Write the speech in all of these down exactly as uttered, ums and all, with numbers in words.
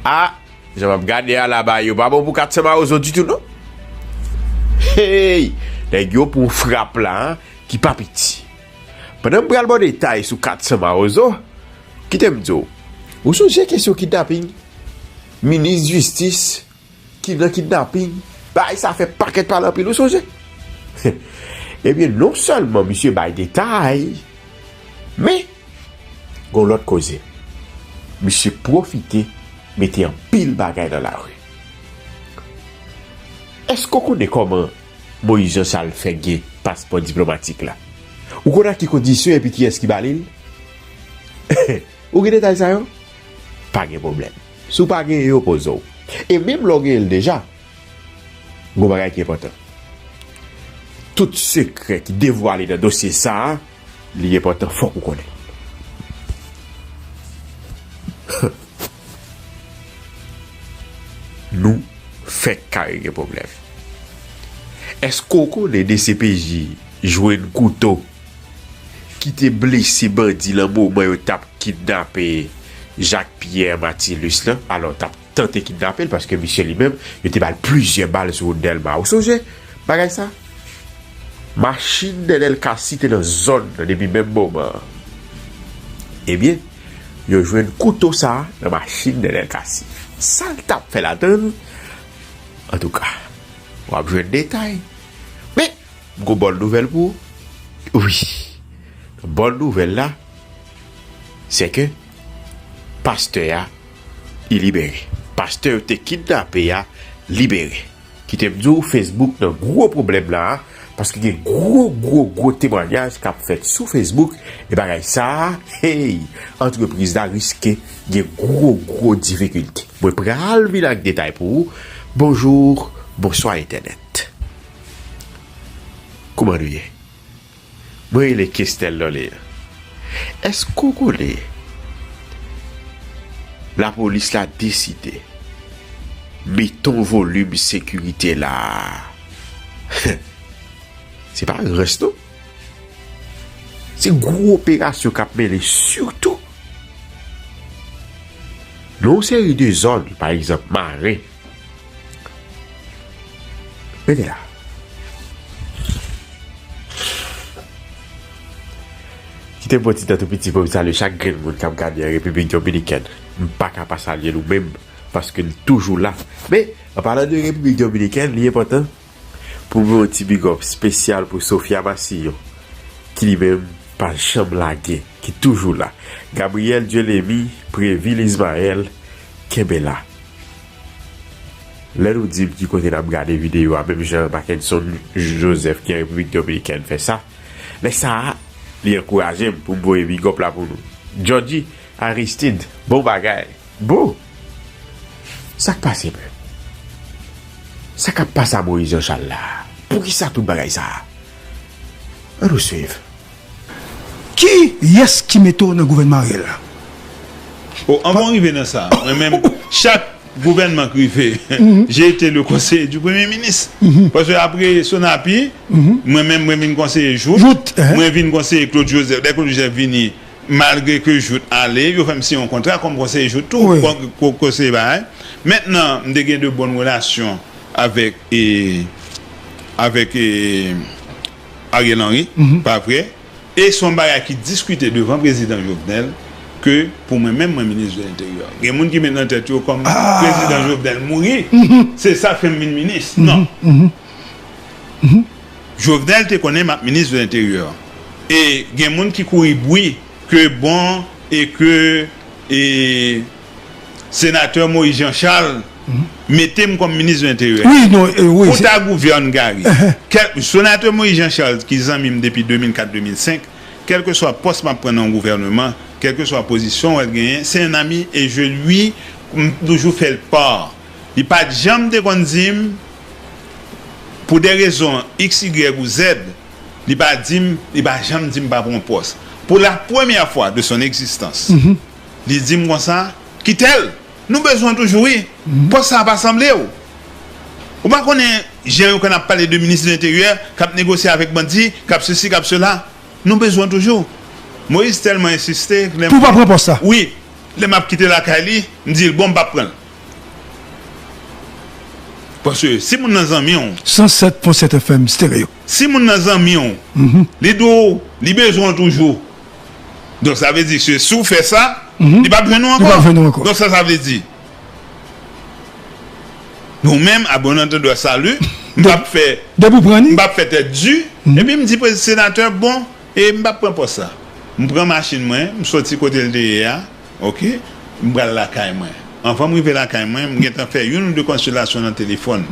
A, jan m ap gade a la, bagay yo pa bon pou kat san Mawozo ditou non. Hey! Nèg yo pran yon frap la, ki pa piti. Pandan m pral ba w detay sou kat san Mawozo, kite m di w, ou sonje kesyon kidnaping? Minis jistis ki nan kidnaping, bagay sa fè pakèt pale anpil, ou sonje? Ebyen, non sèlman misye bay detay, men gon lòt koze. Misye pwofite mete anpil bagay nan lari. Èske w konnen kòman Moïse Jean Charles fè gen paspò diplomatik la? Ou konn ak ki kondisyon epi kiyès ki ba li l? Ou gen detay sa yo? Pa gen pwoblèm. Si w pa genyen yo, poze w. E menm lè w genyen l deja, gon bagay ki enpòtan. Tout sekrè ki devwale nan dosye sa a, li enpòtan, fòk ou konnen. Nou fèk kare gen pwoblèm. Èske w konnen D C P J jwenn kouto ki te blese bandi lan moman yo t ap kidnape Jacques Pierre Mathilus lan? Alò, t ap tante kidnape l, paske misye li menm, yo te ba l plizyè bal sou wout Dèlma. Ou sonje bagay sa? Machin Nenel Cassy te nan zòn nan depi menm moman an. Ebyen, yo jwenn kouto sa a nan machin Nenel Cassy. Sa l t ap fè ladan l? Antouka, w ap jwenn detay. Men, m gon bòn nouvèl pou ou. Wi. Bòn nouvèl la, se ke pastè a, li libere. Pastè yo te kidnape a, libere. Kite m di w, Facebook nan gwo pwoblèm la a, paske gen gwo, gwo, gwo temwayaj k ap fèt sou Facebook, e bagay sa a, hey, antrepriz la riske gen gwo, gwo difikilte. Mwen pral vin ak detay pou ou. Bonjou, bonswa entènèt. Kouman nou ye? Mwen rele Kestel Lòleyan. Èske w konnen lapolis la deside mete yon volim sekirite la? Se pa rans non. Se gwo operasyon k ap mennen sitou nan yon seri de zòn, pa egzanp, Maren. Rete la. Kite m pran ti tan tou piti pou m salye chak grenn moun k ap gade an Repiblik Dominikèn. M pa ka pa salye nou menm, paske n toujou la. Men, an palan de Repiblik Dominikèn, li enpòtan pou m yon ti big up espesyal pou Sofia Massillon, ki li menm pa janm lage, ki toujou la. Gabriel Dieulemy, Prévil Ismaël, kenbe la. Lè nou di m ki kote n ap gade videyo a, menm jan Mackenson Joseph ki an Repiblik Dominikèn fè sa, lè sa a, li ankouraje m pou m voye big up la pou nou. Georgie Aristide, bon bagay. Bon! Sa k pase menm? Sa k ap pase a Moïse Jean Charles la? Poukisa tout bagay sa a? Ann nou swiv. Kiyès ki mete w nan gouvènman Ariel la? O, anvan w rive nan sa, mwen menm, chak gouvènman k rive, j'ai été le conseiller du Premier ministre. Paske apre Sonapi, mwen menm, mwen vin konseye Jouthe, mwen vin konseye Claude Joseph. Lè Claude Joseph vini, malgre ke Jouthe ale, yo fè m siyen yon kontra kòm konseye Jouthe tou, konseye bagay. Mentnan, m te gen de bòn relasyon avèk, e, avèk, e, Ariel Henry, pa vre? E se yon bagay ki diskite devan prezidan Jovenel ke pou mwen menm, mwen minis de lenteryè. Gen moun ki met nan tèt yo kòm prezidan Jovenel mouri, se sa k fè m vin minis. Non. Jovenel te konnen m ap minis de lenteryè. E gen moun ki kouri bri ke bon e ke e, Senatè Moïse Jean Charles mete m kòm minis de lenteryè. Wi, non, e, wi, pou ta gouvène Garry. Kèl, Senatè Moïse Jean Charles, ki zanmi m depi de mil kat de mil senk, kèlkeswa pòs m ap pran nan yon gouvèneman, kèlkeswa pozisyon w ap genyen, c'est un ami et je lui, m toujou fè l pa. Li pa t janm te konn di m, pou de rezon X, Y ou Z, li pa di m, li pa janm di m pa pran pòs. Pou la premyè fwa de son egzistans, li di m konsa, kite l, nou bezwen w toujou wi, pòs sa a pa sanble w. Ou pa konnen jan yo konn ap pale de minis de lenteryè, k ap negosye avèk bandi, k ap sesi, k ap sela. Nou bezwen w toujou. Moïse tèlman ensiste, lè m... Pou w pa pran pòs sa? Wi. Lè m ap kite lakay li, m di l, bon, m p ap pran l. Paske si moun nan zanmi w, San sèt pwen sèt F M Stereo. Si moun nan zanmi w, li di w, li bezwen w toujou. Donk, sa vle di ke si w fè sa, li p ap jwenn ou Li p ap ankò. jwenn ou ankò. Donk, sa, sa vle di. Nou menm, a bon antandè, sali, m p ap fè, Depi w pran li, m p ap fè tèt di, epi m di, "Prezidans, senatè, bon, e m p ap pran pòs sa." M pran machin mwen, m soti kote l te ye a, oke, m pral lakay mwen. Anvan m rive lakay mwen, m gentan fè youn ou de konsilyasyon nan telefòn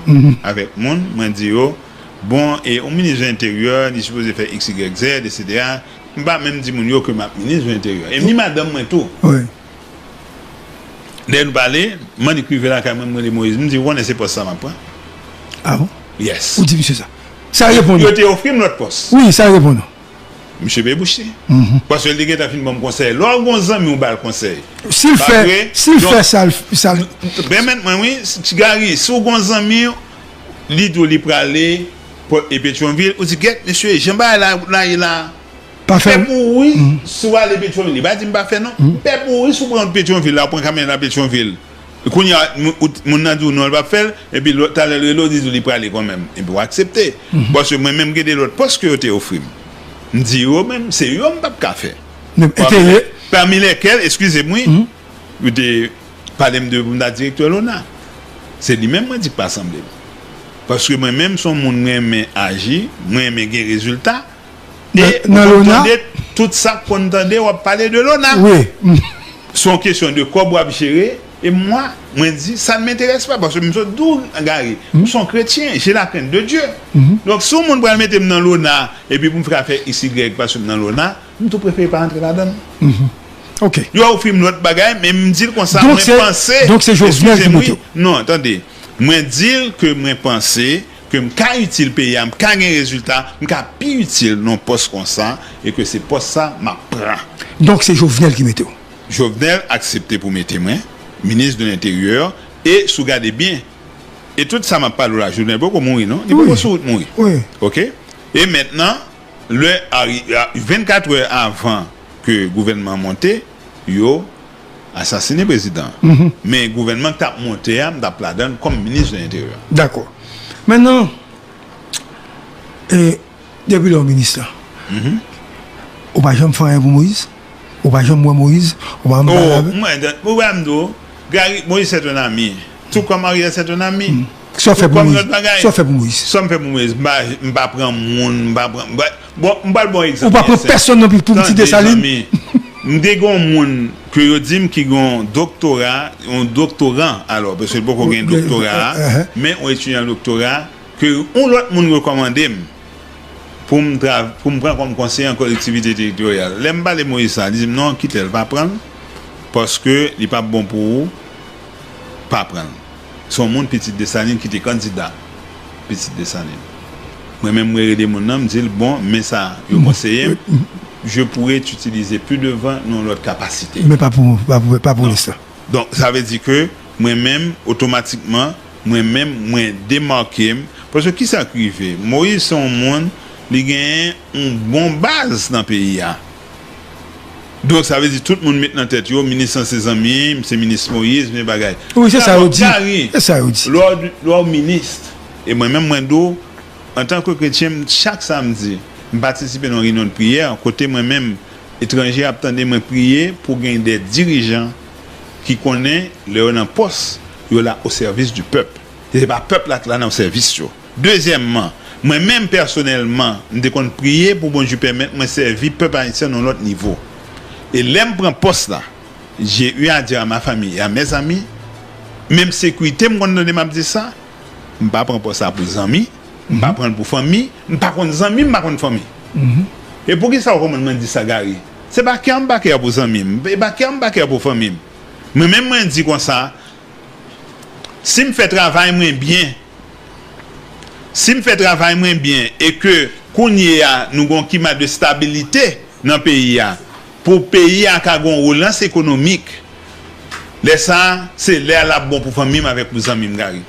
avèk moun, mwen di yo, "Bon, e yon minis de lenteryè, li sipoze fè X, Y, Z, etsetera." M pa menm di moun yo ke m ap minis de lenteryè. E ni madanm mwen tou. Wi. Lè nou pale, m annik rive lakay mwen, m rele Moyiz. M di, "Ou konnen se pòs sa m ap pran?" Ah bon? Yes. Ou di misye sa. Sa reponn Yo ou. Te ofri m lòt pòs. Wi, sa reponn ou. Misye pe bouche. Paske li te gentan fin ban m konsèy. Lè w gon zanmi w ba l konsèy. Si l Pa fè, vre? Si l Donk, fè sa, l- sa l- Pèmèt mwen, wi, Ti Gary, si w gon zanmi, li di w li prale pò- e Petyonvil, ou di, "Gèt, mesye, jan bagay la, la ye la." Pa Pè fè. pou wi, si w ale Petyonvil, li pa di m pa fè non. Pè pou wi, si w pran Petyonvil la, w pran kamyonèt la Petyonvil. Kounye a, moun ou- moun nan di w non, l p ap fè l, epi lòt talè l rele w, di w li prale kanmenm. Epi w aksepte. Paske mwen menm gen de lòt pòs ke yo te ofri m. M di yo menm, se yo m p ap ka fè. Men, enterè. Pami lèkèl, eskize m wi, yo te pale m de pou m ta direktè lona. Se li menm mwen di k pa sanble m. Paske mwen menm, se yon moun mwen renmen aji, mwen renmen gen rezilta. E Nan- nan ou konn lona? Tande tout sa k konn tande, w ap pale de lona. Wi. Se yon kesyon de kòb w ap jere. E mwa, mwen di, "Ça ne m'intéresse pas," paske m sot di w, Gary, m se yon kretyen, j'ai la crainte de Dieu. Donk, si yon moun pral mete m nan lona, epi pou m fè afè X Y paske m nan lona, m tou prefere pa antre ladan l. Ok. Yo ofri m lòt bagay, men m di l konsa, Donk mwen se- panse. donk se Jovenel ki Eskize m, mete wi. w. Non, tande. Mwen di l ke mwen panse ke m ka itil peyi a, m ka gen rezilta, m ka pi itil nan pòs konsa, e ke se pòs sa m ap pran. Donk se Jovenel ki mete w. Jovenel aksepte pou mete mwen minis de lenteryè, e si w gade byen, e tout sa m ap pale w la, Jovenel poko mouri non, li Wi. Poko sou wout mouri. Wi. Oke? E mentnan, lè a- a- vennkat è avan ke gouvènman an monte, yo asasine prezidan an. Men gouvènman k t ap monte a, m t ap ladan l kòm minis de lenteryè. Dakò. Mentnan, e, depi lè w minis la, ou pa janm fè anyen pou Moyiz? Ou pa janm wè Moyiz? Ou pa janm pale Oh, avè l? Mwen, mwen wè m di w, Gary, Moïse c'est un ami. Tout comme Ariel c'est un ami. Sa w fè pou Tout comme Moyiz? lòt bagay. Sa w fè pou Moyiz? Sa m fè pou Moïse? M pa, m pa pran moun, m pa pran. M pa- Bon, m pral bon egzanp. Ou pa pran pèsonn non plis pou Pitit Desalin? M te gen yon moun ke yo di m ki gen yon doktora, yon doktoran, alò, paske l poko gen doktora a, men yon etidyan doktora, ke yon lòt moun rekòmande m pou m tra- pou m pran kòm konseye an kolektivite teritoryal. Lè m pale Moïse sa, li di m non, kite l, pa pran l, paske li p ap bon pou ou, pa pran l. Se yon moun Pitit Desalin ki te kandida Pitit Desalin. Mwen menm, mwen rele moun nan, m di l, bon, men sa yo konseye m, je pourrais t'utiliser plus devant nan yon lòt kapasite. Men pa pou, pa pou, pa pou lenstan. Donk, sa vle di ke mwen menm, otomatikman, mwen menm, mwen demake m. Paske kisa k rive? Moïse se yon moun, li genyen yon bon baz nan peyi a. Donk, sa vle di tout moun met nan tèt yo, minis lan se zanmi m, se minis Moïse, men bagay. Wi, se sa yo di. Gary, Se sa yo di. Lè w, lè w minis, e mwen menm, mwen di w, antanke kretyen, m, chak samdi, m patisipe nan yon reyinyon de priyè, kote mwen menm, etranje ap tande mwen priye pou gen de dirijan ki konnen lè yo nan pòs, yo la o sèvis di pèp. E se pa pèp la k la nan sèvis yo. Dezyèmman, mwen menm pèsonèlman, m te konn priye pou Bondye pèmèt mwen sèvi pèp ayisyen nan yon lòt nivo. E lè m pran pòs la, j'ai eu à dire à ma famille et à mes amis, menm sekirite m konn tande m ap di sa, m pa pran pòs la pou zanmi, m pa pran l pou fanmi, m pa konn zanmi, m pa konn fanmi. E poukisa w konprann mwen di sa, Gary? Se pa kè m pa kè pou zanmi m, e pa kè m pa kè pou fanmi m. Mwen menm mwen di konsa, si m fè travay mwen byen, si m fè travay mwen byen e ke kounye a nou gon klima de stabilite nan peyi a, pou peyi a ka gon relans ekonomik, lè sa a, se lè a l ap bon pou fanmi m avèk pou zanmi m, Gary.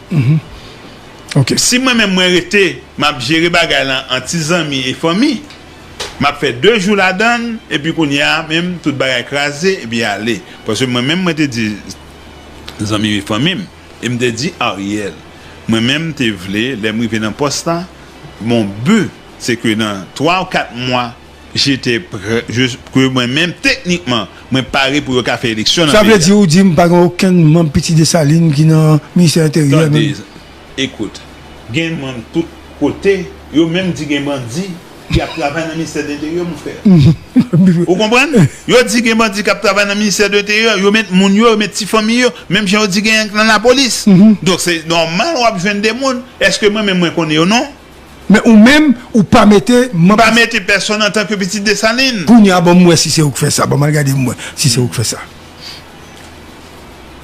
Ok. Si mwen menm mwen rete, m ap jere bagay la ant ti zanmi e fanmi, m ap fè de jou ladan l, epi kounye a menm, tout bagay kraze, epi ale. Paske mwen menm, mwen te di zanmi m e fanmi m, e m te di Ariel, Mwen menm, m te vle, lè m rive nan pòs la, mon bi, se ke nan twa ou kat mwa, je te prè, je, ke mwen menm, teknikman, mwen pare pou yo ka fè eleksyon nan peyi a. Sa vle di ou di m pa gen okenn manm Pitit Desalin ki nan Ministè Enteryè menm? Tande, ekout, gen manm tout kote, yo menm di gen bandi ki ap travay nan Ministè de Enteryè, mon frè. Ou konprann? Yo di gen bandi k ap travay nan Ministè de Enteryè, yo met moun yo, yo met ti fanmi yo, menm jan yo di gen nan lapolis. Donk, se nòmal w ap jwenn de moun. Èske mwen menm mwen konnen yo? Non. Men ou menm, ou pa mete manm. Pa mete pèsonn antanke Pitit Desalin. Kounye a, ban m wè si se ou k fè sa. Ban m al gade m wè si se ou k fè sa.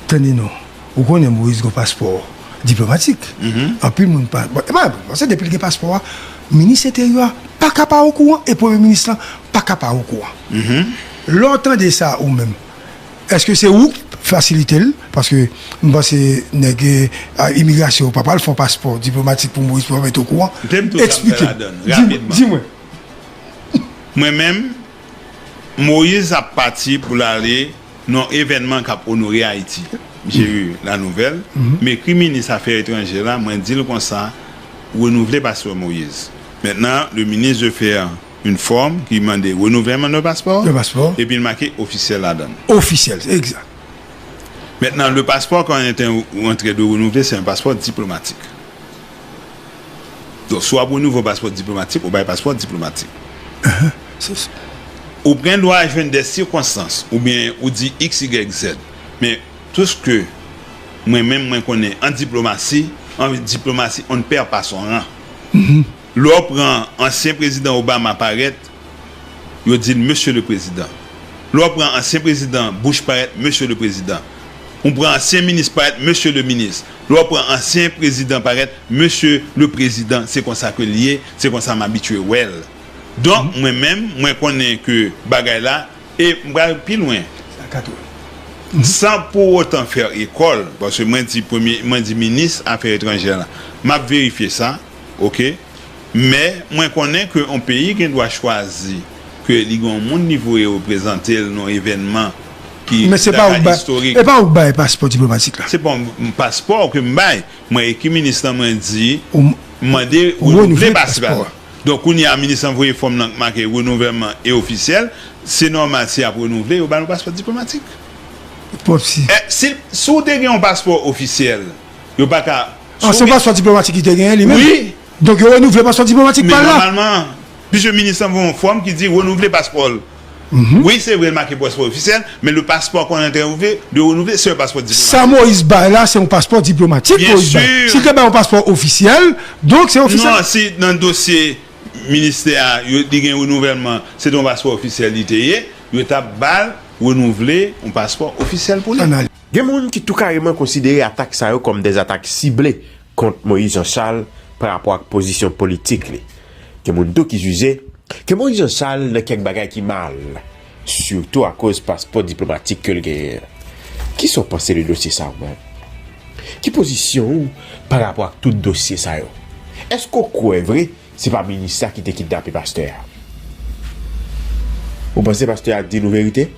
Tande non. Ou konnen Moïse gen paspò diplomatik. Anpil moun pa, bon, e pa, paske depi l gen paspò a, minis enteryè a pa ka pa okouran e premye minis lan pa ka pa okouran. Lè w tande sa ou menm, èske se ou k fasilite l? Paske m panse nèg, eh, imigrasyon yo pa pral fè yon paspò diplomatik pou Moïse pou yo mete okouran. Eksplike m. Di m, di mwen. Mwen menm, Moïse ap pati pou l ale nan yon evènman k ap onore Ayiti. J'ai eu la nouvelle. M ekri minis afè etranjè la, mwen di l konsa, renouvle paspò Moïse. Maintenant, le ministre veut faire une forme ki mande renouvèlman de paspò, epi l make ofisyèl ladan l. Ofisyèl, egzak. Maintenant, le passeport qu'on est en train de renouveler, c'est un passeport diplomatique. Donk, si w ap renouvle yon paspò diplomatik, ou bay paspò diplomatik. Ou gen dwa jwenn de sikonstans, oubyen ou di X, Y, Z. Men, tou sa ke mwen menm, mwen konnen an diplomasi, an diplomasi, on ne perd pas son rang. Lè w pran ansyen prezidan Obama parèt, yo di l Mesye le Prezidan. Lè w pran ansyen prezidan Bush parèt Mesye le Prezidan. Ou pran ansyen minis parèt Mesye le Minis. Lè w pran ansyen prezidan parèt Mesye le Prezidan. Se konsa ke l ye, se konsa m abitye wè l. Donk, mwen menm, mwen konnen ke bagay la, e m pral pi lwen. San pou otan fè ekòl, paske mwen di premye, mwen di minis afè etranjè la, m ap verifye sa, oke? Men, mwen konnen ke yon peyi gen dwa chwazi ke li gen yon moun li voye reprezante l nan yon evènman ki ta ka istorik. Men se pa ou k bay, e pa ou k bay paspò diplomatik la. Se pa yon paspò ke m bay. Mwen ekri minis lan, mwen di, m mande renouvle paspò la. Donk, kounye a, minis lan voye fòm nan k make renouvèlman e ofisyèl. Se nòmal, si y ap renouvle, yo ba nou paspò diplomatik. Pwòp si. E, si, si w te gen yon paspò ofisyèl, yo pa ka. Ah, se yon paspò diplomatik li te genyen li menm? Wi. Donk, yo renouvle paspò diplomatik pa l la? Men nòmalman, piske minis lan voye yon fòm ki di renouvle paspò l. Wi, se vre, l make paspò ofisyèl, men le passeport qu'on est en train de renouveler, c'est un passeport diplomatique. Sa Moïse bay la, se yon paspò diplomatik Moïse bay. Si l te bay yon paspò ofisyèl, donk se ofisyèl. Non, si nan dosye ministè a, yo, li gen renouvèlman, se te yon paspò ofisyèl li te ye, yo t ap ba l renouvle yon paspò ofisyèl pou li. Gen moun ki tou kareman konsidere atak sa yo kòm de atak sible kont Moïse Jean Charles pa rapò ak pozisyon politik li. Gen moun tou ki jije ke Moïse Jean Charles nan kèk bagay ki mal, sitou akoz paspò diplomatik ke l genyen an. Kisa w panse de dosye sa a ou menm? Ki pozisyon ou pa rapò ak tout dosye sa yo? Èske w kwè vre se pa minis la ki te kidnape pastè a? Ou panse pastè a di nou verite?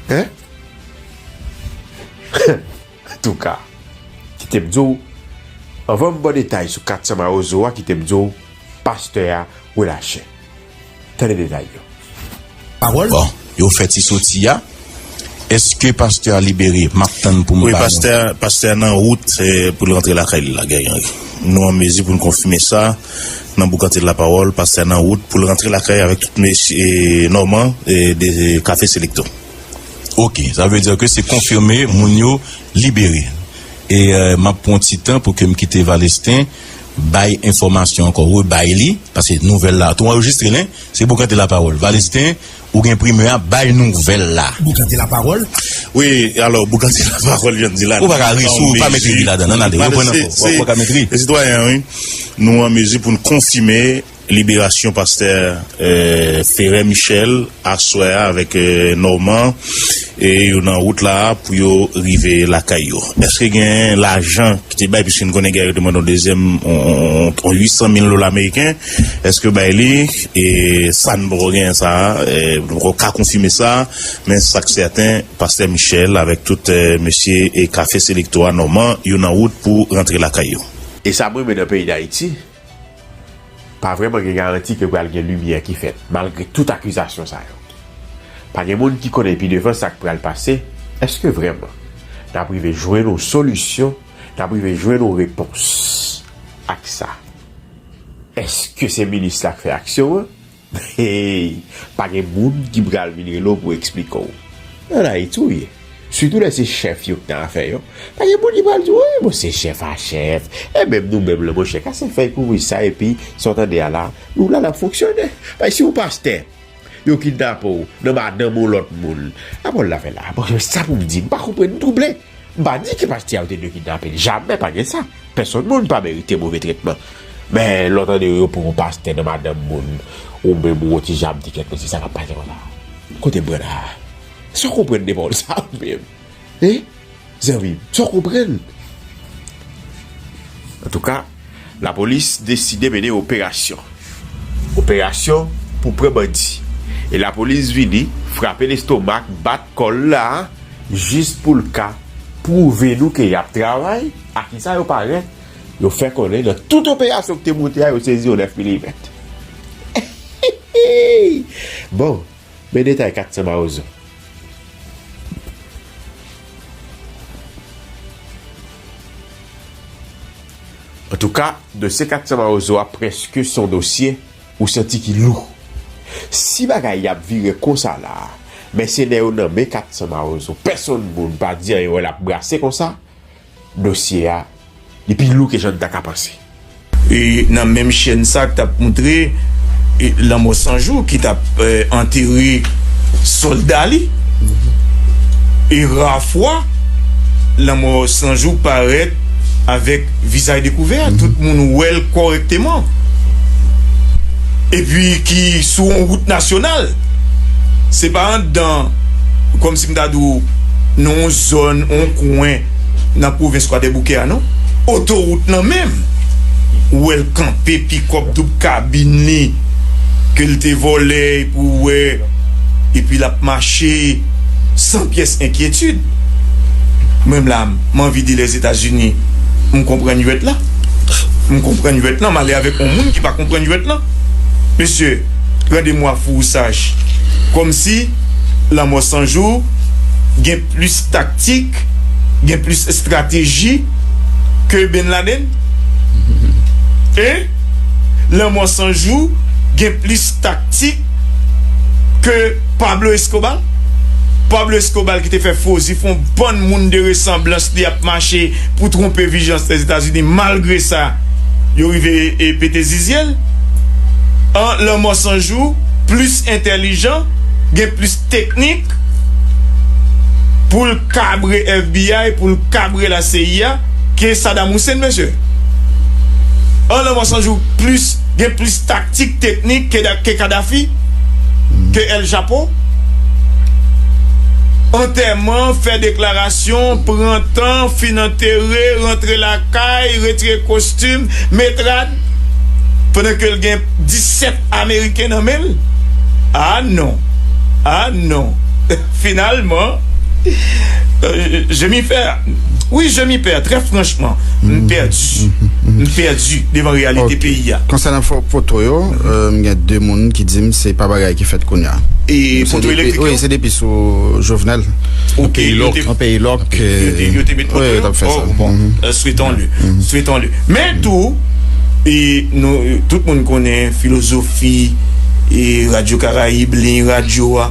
Hein? Antouka, kite m di w, anvan m ba w detay sou kat san mawozo a, kite m di w, pastè a relache. Tande detay yo. Pawòl. Bon, yo fè ti soti a. Èske pastè a libere? M ap tann pou m ba nou. Wi, pastè, pastè a nan wout, eh, pou l rantre lakay li la, Guerrier Henry. Nou an mezi pou n konfime sa nan Boukante Lapawòl, pastè a nan wout pou l rantre lakay avèk tout mesye, eh, nòman, eh, de Kafe Selecto. Ok, sa vle di ke se konfime moun yo libere. E, eh, m ap pran ti tan pou ke m kite Valestin bay enfòmasyon ankò, rebay li, paske nouvèl la, tou anrejistre l, en, se Boukante Lapawòl. Valestin, ou gen primè a, bay nouvèl la. Boukante Lapawòl. Wi, alò, Boukante Lapawòl, jan di la. Ou pa ka ri sou, pa met ri ladan, nan ale, reprann ankò. Ou pa ka met ri. Se sitwayen, wi. Nou an mezi pou n konfime Liberasyon pastè, eh, Ferre Michel aswè a avèk, eh, Norman, e yo nan wout la pou yo rive lakay yo. Èske gen lajan ki te bay, piske n konnen gen yo te mande yon dezyèm, on, on, on, on uit san mil dola ameriken, èske yo bay li, e sa n poko gen sa, eh, nou poko ka konfime sa, men sa k sèten, pastè Michel avèk tout, eh, mesye e kafe Selecto a Norman, yo nan wout pou rantre lakay yo. E sa m renmen nan peyi Dayiti, pa vrèman gen garanti ke pral gen limyè ki fèt, malgre tout akizasyon sa yo. Pa gen moun ki konnen pi devan sa k pral pase. Èske vrèman n ap rive jwenn yon solisyon, n ap rive jwenn yon repons ak sa? Èske se minis la k fè aksyon an? Hey, pa gen moun ki pral vin rele w pou eksplike w. Nan Ayiti w ye. Sitou lè se chèf yo k nan afè yo. Pa gen moun ki pral di w, "Wi, bon, se chèf a chèf." E menm nou menm la, monchè, kase fèy kouvri sa, epi sa w tande a la, nou la n ap fonksyone. Paske si w pastè, yo kidnape w nan madanm yon lòt moun, apa w la fè la? Bon, sa pou m di, m pa konprann, m twouble. M pa di ke pastè a yo te dwe kidnape l. Jamè, pa gen sa. Pèsonn moun pa merite move tretman. Men lè w tande yo pran yon pastè nan madanm moun, ou menm ou yon ti jan ap di kèk mesye sa k ap pase konsa. Kote m pran la a? Sa w konprann de pawòl sa a ou menm? Hein? Zanmi m, sa w konprann? Antouka, lapolis deside mennen operasyon. Operasyon pou pran bandi. E lapolis vini, frape lestomak, bat kò l la, jis pou l ka pwouve nou ke y ap travay. A kisa yo parèt? Yo fè konnen nan tout operasyon ki te moute a, yo sezi yon nèf milimèt. Bon, men detay kat san Mawozo. Antouka, dosye kat san Mawozo a prèske se yon dosye ou santi ki lou. Si bagay y ap vire konsa la, mèsenè yo nan men kat san Mawozo, pèsonn moun pa di anyen wè l ap brase konsa, dosye a, li pi lou ke jan n ta ka panse. E nan menm chèn sa k t ap moutre, e, Lanmò San Jou ki t ap, e, antere sòlda li. E ra fwa, Lanmò San Jou parèt avèk vizaj dekouvè. Tout moun wè l kòrèkteman. Epi ki sou yon wout nasyonal. Se pa anndan, kòmsi m ta di w, nan yon zòn, yon kwen, nan pwovens Kwadèboukè a, non. Otowout lan menm. Ou wè l kanpe, pikòp doub kabin li, ke l te vòlè, epi w wè, epi l ap mache, san pyès enkyetid. Mwen menm la, m anvi di Lèzetazini, m konprann jwèt la. M konprann jwèt lan, m ale avèk yon moun ki pa konprann jwèt lan. Mesye, rendez-moi fou ou sage. Kòmsi Lanmò San Jou gen plis taktik, gen plis estrateji ke Ben Laden? E Lanmò San Jou gen plis taktik ke Pablo Escobar? Pablo Escobar ki te fè fozif yon bann moun de resanblans li ap mache pou twonpe vijilans Lèzetazini, malgre sa, yo rive, e, pete zizyèl. An Lanmò San Jou plis entèlijan, gen plis teknik pou l kabre F B I, pou l kabre la C I A ke Saddam Hussein, mesye. An Lanmò San Jou plis, gen plis taktik teknik ke, ke Kadhafi, ke El Chapo. Antèman, fè deklarasyon, pran tan, fin antere, rantre lakay, retire kostim, met rad, pandan ke l gen disèt Ameriken nan men l. Ah non. Ah non. Finalman, euh, je m'y perds. Oui, je m'y perds, très franchement. M pèdi. M pèdi devan reyalite peyi a. Konsènan fo-, foto yo, euh, m gen de moun ki di m se pa bagay ki fèt kounye a. E foto elektrik yo? Wi, se depi sou Jovenel. Ok, yo te, an peyi lòk, yo te, yo te met foto yo? Wi, yo t ap fè sa. Oh, bon, euh, souhaitons-le. Souhaitons-le. Men tou, e nou, tout moun konnen filozofi, e Radyo Karayib, liy radyo a,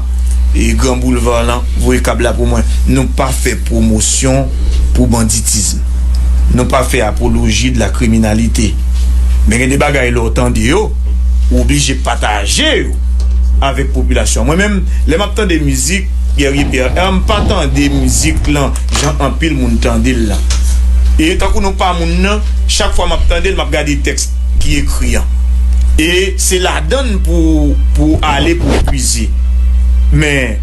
e Gran Boulva lan, voye kab la pou mwen. Nou pa fè pwomosyon pou banditis. Nou pa fè apoloji de la kriminalite. Men gen de bagay lè w tande yo, ou oblije pataje yo avèk popilasyon an. Mwen menm, lè m ap tande mizik Guerrier P R R, m pa tande mizik lan jan anpil moun tande l lan. E tankou nou pa moun nan, chak fwa m ap tande l, m ap gade tèks ki ekri an. E se ladann pou, pou ale pou pwize. Men,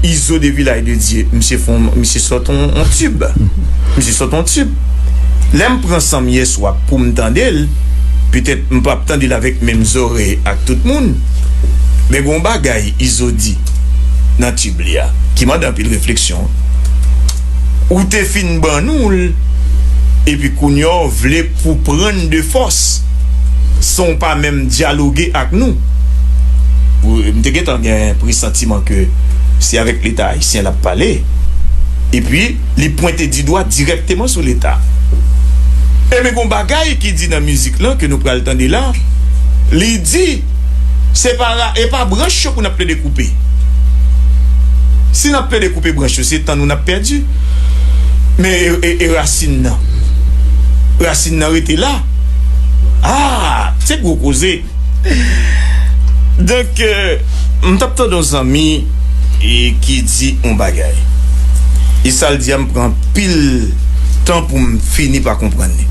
Izo de Vilaj de Dye, misye fon, misye sòt on, on tib. Misye sòt on tib. Lè m pran san m yèswa pou m tande l, petèt m p ap tande l avèk menm zòrèy ak tout moun. Men gon bagay Izo di nan tib li a, ki mande anpil refleksyon. Ou te fin ban nou l, epi kounye a w vle pou pran de fòs, san w pa menm dyaloge ak nou. Ou, m te gentan gen presantiman ke se avèk Leta ayisyen l ap pale. Epi, li pwente di dwa dirèkteman sou Leta. Ebyen, gon bagay ki di nan mizik lan ke nou pral tande la, li di, se pa ra-, e pa branch yo pou n ap plede koupe. Si n ap plede koupe branch yo, se tan nou n ap pèdi. Men e, e, e rasin nan? Rasin nan rete la. Ah, se gwo koze. Donk, euh, m t ap tande yon zanmi, e, ki di yon bagay. E sa l di a, m pran anpil tan pou m fini pa konprann li.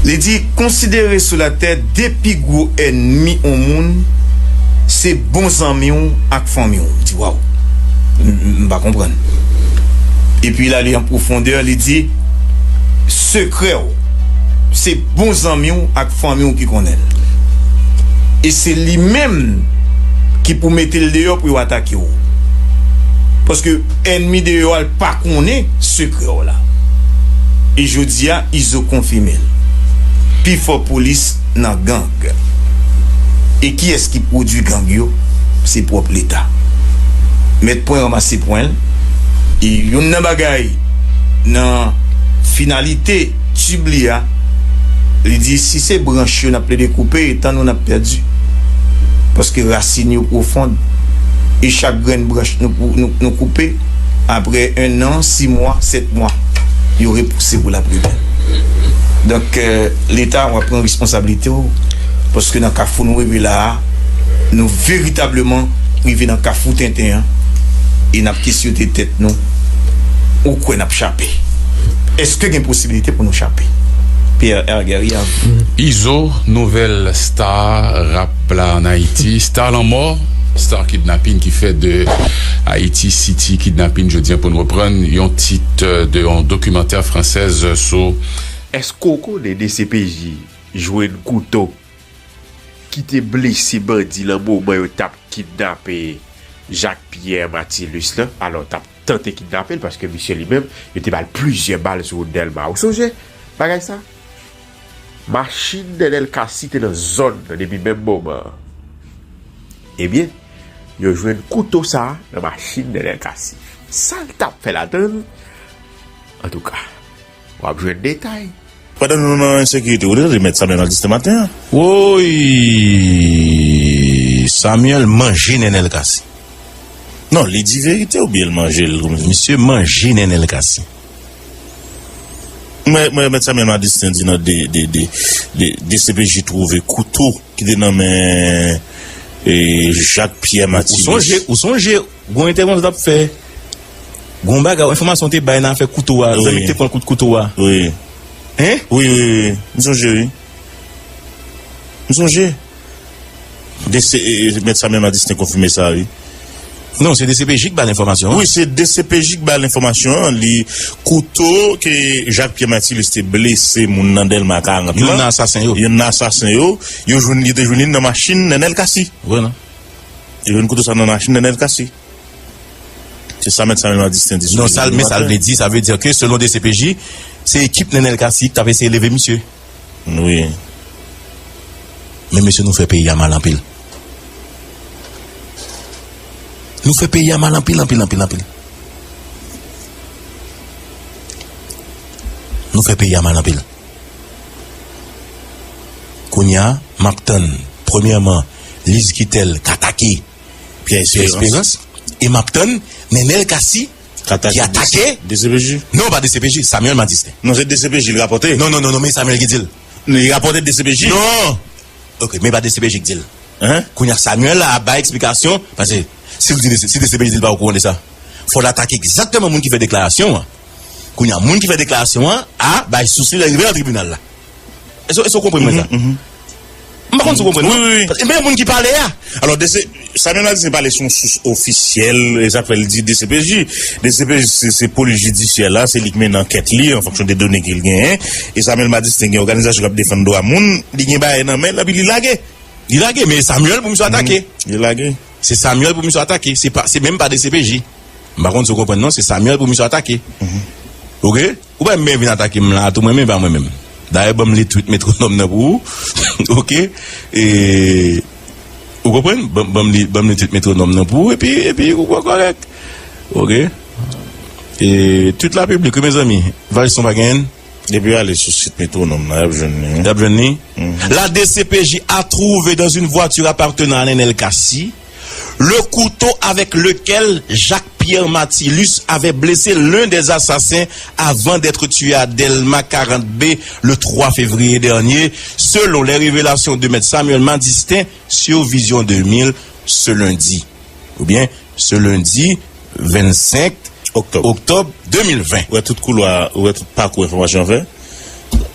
Li di, konsidere sou latè de pi gwo ènmi yon moun, se bon zanmi w ak fanmi w. M di, waw. M, m, m pa konprann. Epi l ale an pwofondè, li di, sekrè w, se bon zanmi w ak fanmi w ki konnen l. E se li menm ki pou mete l deyò pou yo atake w. Paske ènmi deyò a, l pa konnen sekrè w la. E jodi a, Izo konfime l. Pifò polis nan gang. E kiyès ki pwodui gang yo? Se pwòp Leta. Mèt pwen ranmase pwen l. E youn nan bagay, nan finalite tib li a, li di, si se branch yo n ap plede koupe, e tan nou n ap pèdi. Paske rasin yo pwofon. E chak grenn branch nou, nou, nou koupe, apre en an, sis mwa, sèt mwa, yo repouse pou l ap reprann. Donk, euh, Leta, w ap pran responsablite w, paske nan kafou nou rive la a, nou veritableman rive nan kafou tenten an, e n ap kesyote tèt nou, ou kwè n ap chape? Èske gen posibilite pou nou chape? Pierre Hergary, a vous. Izo, nouvèl star rap la an Ayiti, star lanmò, star kidnapin ki fè de Haiti City kidnapin jodi a pou n reprann yon tit, euh, de yon dokimantè fransèz sou. Èske w konnen D C P J jwenn kouto ki te blese bandi lan moman yo t ap kidnape Jacques Pierre Mathilus lan? Alò, t ap tante kidnape l paske misye li menm, yo te ba l plizyè bal sou wout Dèlma. Ou sonje bagay sa? Machin Nenel Cassy te nan zòn nan depi menm moman an. Ebyen, yo jwenn kouto sa a nan machin Nenel Cassy. Sa l t ap fè ladan l? Antouka, w ap jwenn detay. Pandan nou nan ensekirite, ou te tande Mèt Samuel Madistin maten an? Woy! Samuel manje Nenel Cassy. Non, li di verite oubyen l manje l kòmsi? Misye manje Nenel Cassy. Mwen, mwen, Mèt Samuel Madistin di nan de, de, de, de, D C P J twouve kouto ki te nan men, e, Jacques Pierre Mathilus. Ou sonje, ou sonje, gon entèvansyon t ap fè. Gon bagay, enfòmasyon te bay nan afè kouto a, zanmi ki te pran kout kouto a. Wi. Hein? Wi, wi, wi. M sonje, wi. M sonje. D C, e, e, Mèt Samuel Madistin konfime sa, wi. Non, se D C P J ki ba l enfòmasyon an. Wi, se D C P J ki ba l enfòmasyon an. Li kouto ke Jacques Pierre Mathilus te blese moun nan Dèlma karant lan. Youn nan asasen yo. Youn nan asasen yo. Yo jwenn, yo te jwenn li nan machin Nenel Cassy. Vre, non? Yo jwenn kouto sa nan machin Nenel Cassy. Se sa Mèt Samuel Madistin di sou. Non, sa, men sa l vle di, sa vle di ke selon D C P J, se ekip Nenel Cassy ki t ap eseye leve misye. Wi. Men mesye, nou fè peyi a mal anpil. Nou fè peyi a mal anpil, anpil, anpil, anpil. Nou fè peyi a mal anpil. Kounye a, m ap tann, premyèman, Lise Guitel k atake Pierre Espérance. E m ap tann Nenel Cassy ki atake D C P J. Non, pa D C P J, Samuel Madistin. Non, se D C P J l rapòte. Non, non, non, non, men Samuel ki di l. Li rapòte D C P J. Non. Ok, men pa D C P J ki di l. Hein? Kounye a Samuel la ap bay eksplikasyon, paske si l di, si D C P J di l pa okouran de sa, fò l atake egzakteman moun ki fè deklarasyon an. Kounye a, moun ki fè deklarasyon an a bay sous li lè l rive nan tribinal la. Èske, èske w konprann mwen sa? Mhm, mhm. M pa konn si w konprann, non? Wi, wi, wi. Men moun ki pale a. Alò, D C, Samuel Madistin pale sou yon sous ofisyèl, e sa k fè l di D C P J. D C P J, se, se polis jidisyè la, se li ki mennen ankèt li, an fonksyon de done ke l genyen. E Samuel Madistin gen òganizasyon k ap defann dwa moun, li gen bagay nan men l, epi li lage. Li lage, men Samuel pou misye atake. Li lage. Se Samuel pou misye atake. Se pa, se menm pa D C P J. M pa konn si w konprann non, se Samuel pou misye atake. Oke? Ou pa menm vin atake m la, tou mwen menm pa mwen menm. Dayè, ban m li tweet metwonòm nan pou ou. Oke? E, ou konprann? Ban, ban m li, ban m li tweet metwonòm nan pou ou, epi, epi ou va kòrèk. Oke? E, tweet la piblik, wi, mezanmi. Valiston pa genyen. Depi w ale sou sit metwonòm nan, y ap jwenn li, wi. Y ap jwenn li? La D C P J a trouvé dans une voiture appartenant à Nenel Cassy le couteau avec lequel Jacques Pierre Mathilus avait blessé l'un des assassins avant d'être tué à Delma quarante B le trois février dernier, selon les révélations de Maître Samuel Madistin sur Vision deux mille ce lundi. Oubyen, ce lundi vingt-cinq octobre deux mille vingt. Ou wè tout koulwa, ou wè tout pakou enfòmasyon an fè.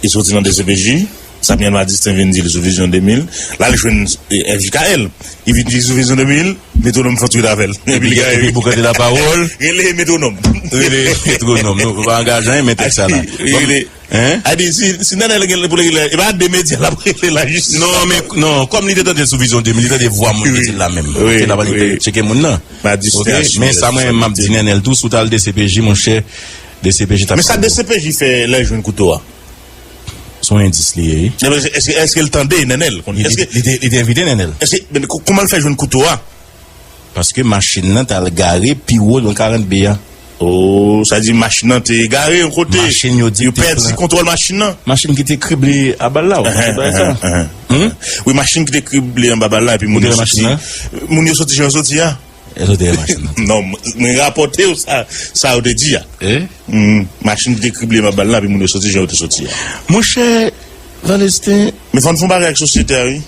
Li soti nan D C P J, Samuel Madistin vin di l sou Vision deux mille. La, li jwenn, eh, F J K L. Li vin di l sou Vision deux mille, metwonòm fè tweet avè l. Epi li gaye. Epi pou kante lapawòl. Rele metwonòm. Rele metwonòm. Nou pa angaje anyen, men tèks sa la. Rele. Hein? A di, si, si Nenel gen pou l rele, e pa de medya l ap rele la jistis. Non, men, non, kòm li te tande sou Vision deux mille, li tande vwa moun ki di l la menm. Wi, wi. Oke, n ap ale tcheke moun nan. Oke, men sa mwen, m ap di Nenel tou, si w t al D C P J, monchè, D C P J t ap. Men sa D C P J fè lè l jwenn kouto a? Se yon endis li ye, wi. Non, men èske, èske l tande Nenel? Li, li, li te, li te envite Nenel. Èske, men kò-, kòman l fè jwenn kouto a? Paske machin nan t al gare pi wo nan karant B a. Oh, sa di machin nan te gare yon kote. Machin yo di yo pèdi kontwòl machin nan. Machin ki te krible a bal la, ou konn bagay sa? Wi, machin ki te krible anba bal la, epi moun yo soti. Moun yo soti jan yo soti a. Èske w te wè machin nan? Non, m-, mwen rapòte w sa, sa yo te di a. Eh? Mm, machin ki te krible anba bal la, epi moun yo soti jan yo te soti a. Monchè, Valesten. Men fò n fè yon bagay ak sosyete a, wi.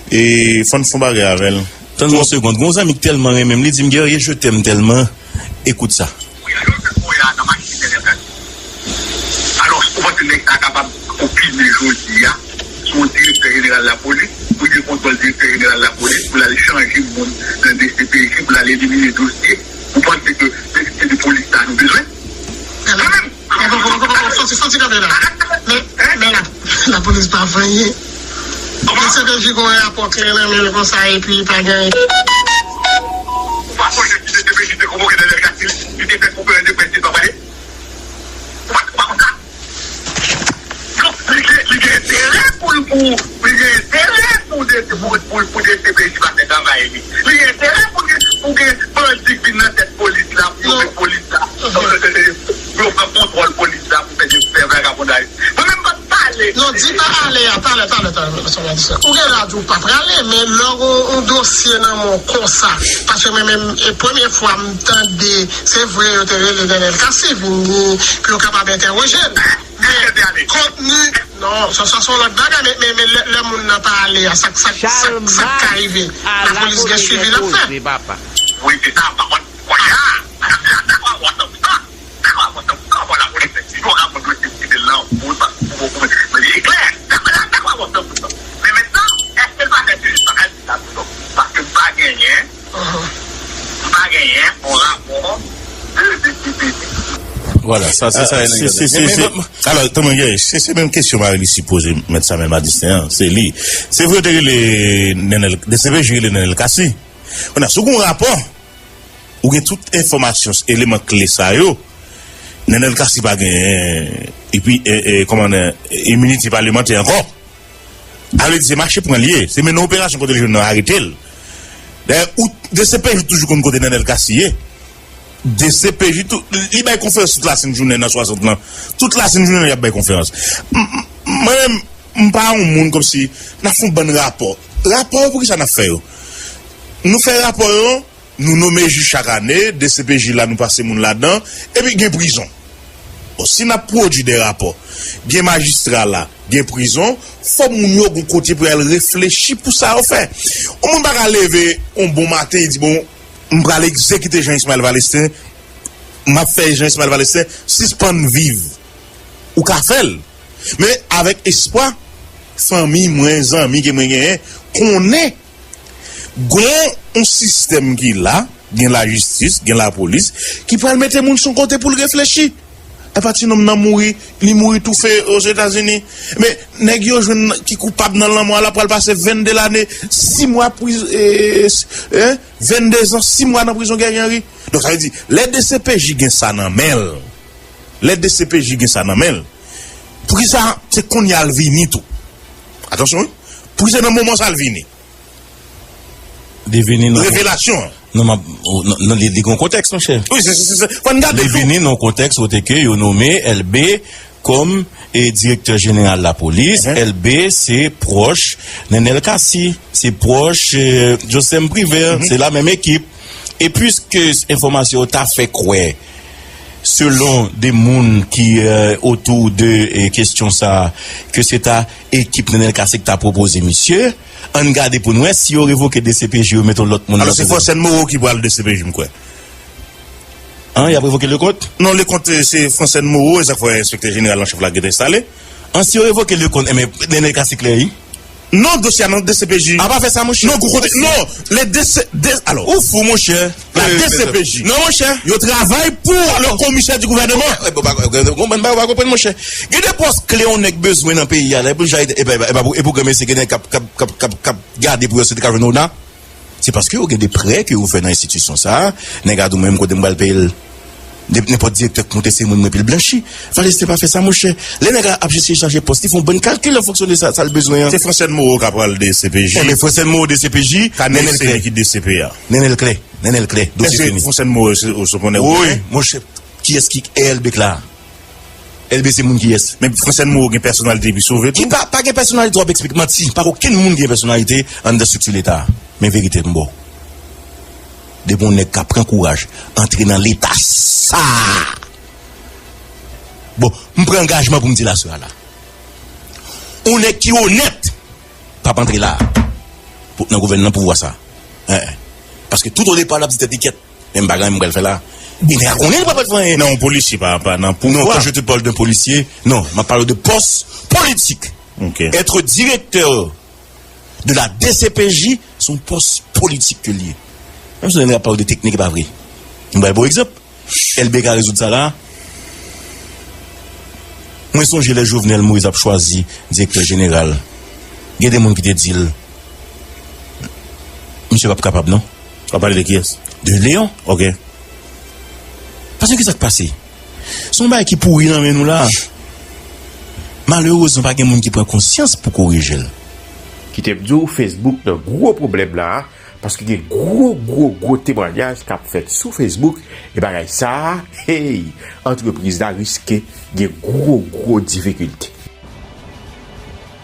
E fò n fè yon bagay avè l. Tann yon segonn. Gon zanmi k tèlman renmen m, li di m, Guerrier, je t'aime tellement. Écoute ça. Wi, alò, se pou y a nan machin Nenel Cassy. Alò, ou panse nèg sa kapab opine jodi a sou yon direktè jeneral lapolis, pou gen kontwòl direktè jeneral lapolis, pou l al chanje moun nan D C P J, pou l al elimine dosye? Ou panse ke se, se de polis sa nou bezwen? Kanmenm! Soti, soti kanpe la. Men, men la, lapolis pa fè anyen. Mesye P J gon rapò klè nan men l konsa epi pa gen anyen. Ou pa sonje ki D C P J te konvoke Daniel Casimir, li te fè konferans de près, li pa pale? Ou pa, ou pa konn sa? Donk, li gen, li gen enterè pou l, pou, li gen enterè pou, pou, pou, pou D C P J pa fè travay li. Li gen enterè pou gen, pou gen bandi k vin nan tèt polis la, pou yo met polis la, pou yo pran kontwòl polis la, pou fè de, fè vagabondaj. Mwen menm, m p ap pale. Non, di pa ale a, talè, talè, talè, mesye Madistin. Ou gen dwa di w pa prale, men lè w gon yon dosye nan men w konsa, paske mwen menm, e premye fwa m tande, se vre yo te rele Daniel Cassy vin pou yo kapab entèwoje l. Men kontni, non, sa, sa se yon lòt bagay, men, men, men lè, lè moun nan pa ale a, sa, sa, sa, sa k ka rive? Lapolis gen swivi l ap fè. Wi, se sa, pa konn, kounye a, m dakò avè w san pou san. Dakò avè w san pou san, bon, lapolis fè swivi, yon rapò dwe sirkile lan pou, pou, pou, pou, men li klè. Dakò, dakò avè w san pou san. Men mentnan, èske l pa fè swivi? M pa ka di sa, non. Paske m pa genyen M pa genyen yon rapò de D C P J. Vwala, sa, se sa. Alò, tanmen, se, se menm kesyon Marie Lucie poze Mèt Samuel Madistin an, se li. Se vre, yo te rele Nenel, D C P J rele Nenel Cassy. Kounye a, si w gen yon rapò, ou gen tout enfòmasyon, eleman kle sa yo, Nenel Cassy pa genyen, epi, e, e, kòman, e, iminite palimantè ankò. Sa vle di se mache pran l ye. Se mennen operasyon kote l jwenn nan arete l. Dayè, ou, D C P J toujou konn kote Nenel Cassy ye. D C P J tou, li bay konferans tout lasenn jounen nan swasant lan. Tout lasenn jounen y ap bay konferans. M, m, mwen menm, m pa yon moun kòmsi n ap fè yon bann rapò. Rapò yo, poukisa n ap fè yo? Nou fè rapò yo, nou nonmen jij chak ane, D C P J la nou pase moun ladan, epi gen prizon. Bon, si n ap pwodui de rapò, gen majistra la, gen prizon, fò moun yo gon kote pou y al reflechi pou sa yo fè. Yon moun pa ka leve yon bon maten, e di, bon, m pral egzekite Jean Ismaël Valestin, m ap fè Jean Ismaël Valestin sispann viv. Ou ka fè l, men avèk espwa Fanmi mwen, zanmi ke mwen genyen, konnen gon yon sistèm ki la, gen lajistis, gen lapolis, ki pral mete moun sou kote pou l reflechi. Epa ti nonm nan mouri, li mouri toufe Ozetazini. Men, nèg yo jwenn ki koupab nan lanmò a la pral pase vennde lane, sis mwa priz-, e, e, vennde zan, sis mwa nan prizon Guerrier Henry. Donk, sa vle di, lè D C P J gen sa nan men l, lè D C P J gen sa nan men l, poukisa se kounye a l vini tou? Atansyon, wi. Poukisa se nan moman sa l vini? Li vini nan revelasyon an. Non, m ap, non, non, li, li gen yon kontèks, monchè. Wi, se, se, se, se. Fò n gade tou. Li vini nan yon kontèks kote ke yo nome Elbé kòm, e, direktè jeneral lapolis. Elbé se pwòch Nenel Cassy, se pwòch, e, Jocelerme Privert, se la menm ekip. E piske enfòmasyon yo ta fè kwè, selon de moun ki, e, otou de, e, kesyon sa, ke se ta ekip Nenel Cassy ki ta pwopoze misye, ann gade pou n wè si yo revoke D C P J, yo mete yon lòt moun nan. Alò, se Francine Moreau ki pral D C P J, m kwè. An, y ap revoke Leconte? Non, Leconte, se Francine Moreau, e sa k fè enspektè jeneral an chèf la gentan enstale. An, si yo revoke Leconte, enben, Nenel Cassy klè, wi. Non, dosye a nan D C P J. A pa fè sa, monchè. Non, gwo kote, non, le D C, de, alò. Ou fou, monchè. La D C P J. Non, monchè. Yo travay pou le komisè di gouvènman. Ou pa konprann, ou pa konprann, monchè. Gen de pòs kle yon nèg bezwen nan peyi a, la, epi l jay, epi, epi, epi, epi, epi, gen nèg k ap, k ap, k ap, k ap, k ap gade pou yo si te ka jwenn Ona. Se paske yo gen de prè ke yo fè nan enstitisyon sa a. Nèg a di w menm kote m pral peye l. De, nenpòt direktè k monte se moun mwen epi l blanchi. Valiste pa fè sa, monchè. Lè nèg la ap eseye chache pòs, li fè yon bann kalkil an fonksyon de sa, sa l bezwen an. Se Francine Moreau k ap pral D C P J. Enben, Francine Moreau D C P J, Nenel klè. Ki D C P a? Nenel klè. Nenel klè. Dosye fini. Èske Francine Moreau se, se pwonè ou konnen? Wi, monchè. Kiyès ki Elbé k la? Elbé se moun kiyès? Men Francine Moreau gen pèsonalite epi sove tou. Ki pa, pa gen pèsonalite, w ap eksplike manti. Pa gen okenn moun ki gen pèsonalite anndan estrikti Leta. Men verite m ba w. Depi yon nèg ka pran kouraj, antre nan Leta sa a. Bon, m pran angajman pou m di l aswè a la. Yon nèg ki onèt p ap antre la a. Pou, nan gouvèn, nan pouvwa sa a. Hein, hein. Paske tout o depa, l ap di tèt li kyèt. Men m pa gen anyen m pral fè la. Li te ka konnen li pa pral fè anyen. Non, yon polisye pa, pa nan pouvwa. Non, quand je te parle d'un policier, non, m ap pale de pòs politik. Ok. Être directeur de la D C P J, se yon pòs politik ke l ye. Menm si nou ap pale de teknik, e pa vre. M bay bon egzanp. Elbé ka rezoud sa la. Mwen sonje lè Jovenel Moïse ap chwazi direktè jeneral. Gen de moun ki te di l, misye p ap kapab, non. W ap pale de kiyès? De Léon. Ok. Paske ki sa k pase? Se yon bagay ki pouri nan men nou la. Malerezman, pa gen moun ki pran konsyans pou korije l. Kite m di w, Facebook nan gwo pwoblèm la, paske gen gwo, gwo, gwo temwayaj k ap fèt sou Facebook, e bagay sa a, hey, antrepriz la riske gen gwo, gwo difikilte.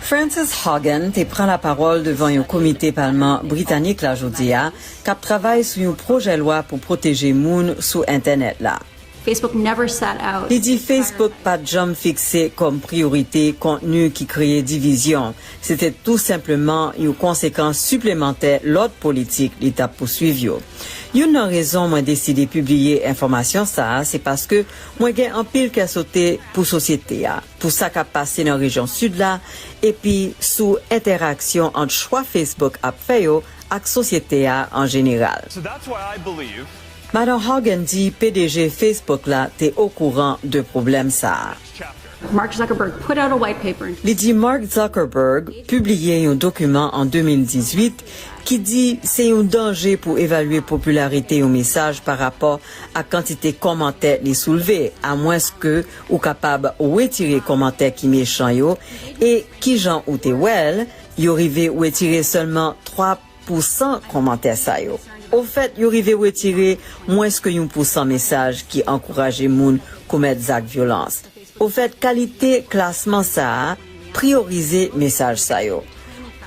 Frances Haugen te pran lapawòl devan yon komite palman britanik la jodi a k ap travay sou yon pwojè lwa pou pwoteje moun sou entènèt la. Facebook never set out. Li di Facebook pa t janm fikse kòm priyorite kontni ki kreye divizyon. Se te tou senpleman yon konsekans siplemantè lòt politik li t ap pouswiv yo. Youn nan rezon mwen deside pibliye enfòmasyon sa a, se paske mwen gen anpil kè sote pou sosyete a, pou sa k ap pase nan rejyon Sid la, epi sou entèraksyon ant chwa Facebook ap fè yo ak sosyete a an jeneral. Madan Haugen di P D G Facebook la te okouran de pwoblèm sa a. Li di Mark Zuckerberg pibliye yon dokiman an de mil dizuit ki di se yon danje pou evalye popilarite yon mesaj pa rapò ak kantite kòmantè li soulve, amwenske ou kapab wetire kòmantè ki mechan yo, e kijan ou te wè l, yo rive wetire sèlman twa pou san kòmantè sa yo. Ofèt, yo rive wetire mwens ke yon pou san mesaj ki ankouraje moun komèt zak vyolans. Ofèt, kalite klasman sa a priyorize mesaj sa yo.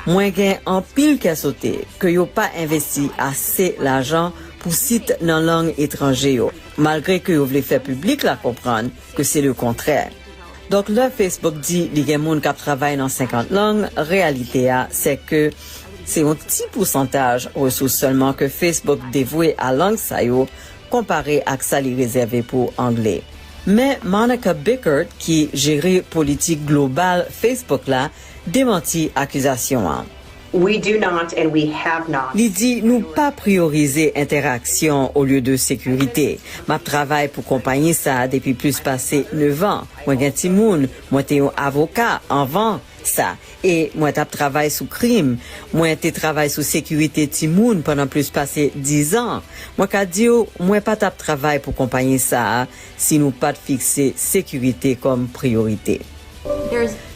Mwen gen anpil kè sote ke yo pa envesti ase lajan pou sit nan lang etranje yo, malgre ke yo vle fè piblik la konprann ke se lekontrè. Donk, lè Facebook di li gen moun k ap travay nan senkant lang, reyalite a, se ke se yon ti pousantaj resous sèlman ke Facebook devwe a lang sa yo, konpare ak sa li rezève pou angle. Men Monica Bickert, ki jere politik global Facebook la, demanti akizasyon an. We do not and we have not. Li di nou pa priyorize entèraksyon olye de sekirite. M ap travay pou konpayi sa a depi plis pase nèf an. Mwen gen timoun, mwen te yon avoka anvan sa, e mwen t ap travay sou krim. Mwen te travay sou sekirite timoun pandan plis pase diz an. Mwen ka di w, mwen pa t ap travay pou konpayi sa a si nou pa t fikse sekirite kòm priyorite.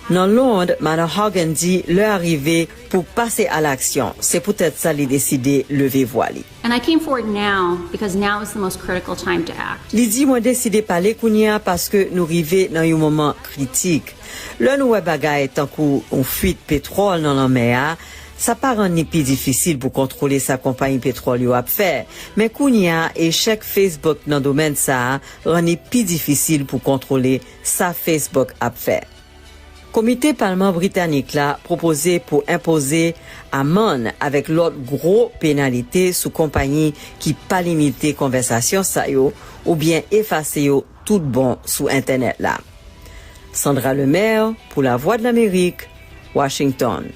Nan Lond, Madam Haugen di lè a rive pou pase alaksyon. Se poutèt sa li deside leve vwa li. And I came forward now because now is the most critical time to act. Li di, mwen deside pale kounye a paske nou rive nan yon moman kritik. Lè nou wè bagay tankou yon fuit petwòl nan lanmè a, sa pa rann li pi difisil pou kontwole sa konpayi petwòl yo ap fè. Men kounye a, echèk Facebook nan domèn sa a rann li pi difisil pou kontwole sa Facebook ap fè. Komite Palman Britanik la pwopoze pou enpoze amann avèk lòt gwo penalite sou konpayi ki pa limite konvèsasyon sa yo oubyen efase yo tout bon sou entènèt la. Sandra Lemaire pou Lavwadlamerik, Washington.